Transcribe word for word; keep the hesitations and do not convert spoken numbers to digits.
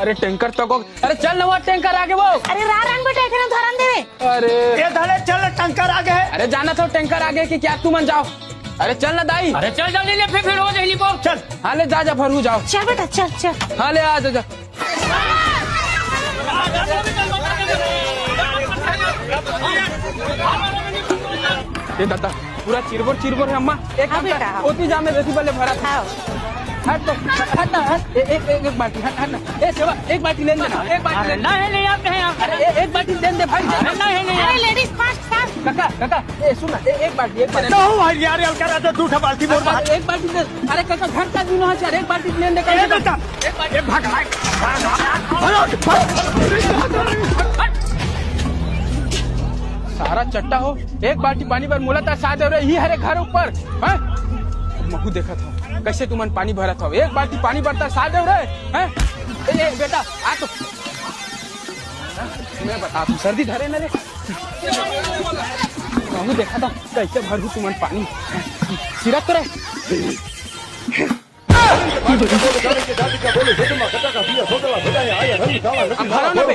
अरे टैंकर तको, अरे चल ना, वो टैंकर आगे वो। अरे रा रंग बेटा, एखने धरन देवे। अरे ए धले चल, टैंकर आगे हे। अरे जाना तो टैंकर आगे कि क्या, तुमन जाव। अरे चल ना दाई। अरे चल जल्दी ले, फिर फिर हो जाएगी वो। चल। हाँ ले जा जा भरू जाव। चल बेटा चल चल। हाँ ले आ जा जा। ए दादा, पूरा चिरबोर चिरबोर हे अम्मा। एक हाँ काम कर, बेटा, हाँ। ओती जा में रेती बले भरा था। हाँ। हट तो, हट ना, हट। ए, एक, एक, एक बाल्टी, हट, हट ना। ए सेवा, एक बाल्टी लेन देना, एक बाल्टी लेन। नहीं, नहीं, आप नहीं, आप अरे ए, एक बाल्टी लेन दे भाई। अरे नहीं, नहीं, अरे आप लेडीज फर्स्ट, फर्स्ट। काका, काका, ए सुन ना, ए, एक बाल्टी, एक बाल्टी। तो भाई यार, हल्का रहता, दू ठा बाल्टी मोर बात। अरे एक बाल्टी दे। अरे काका, घर का दिन हो यार, एक बाल्टी लेन दे ए कम से कम। बेटा, एक बाल्टी। ए भाग, भाग। भाग, भाग। सारा चट्टा हो, एक बाल्टी पानी बर मोला तरसा दे रे, ही हरे घर ऊपर, हैं? महू देखत हव, कैसे तुमन पानी भरत हव, एक बाल्टी पानी बर तरसा दे रे, हैं? ए, ए, बेटा, आ तो। मैं बता तू, सर्दी धरे न रे। महू देखत हव, कैसे भरहू तुमन पानी। सिरत तो रे। अब भरो ना बे।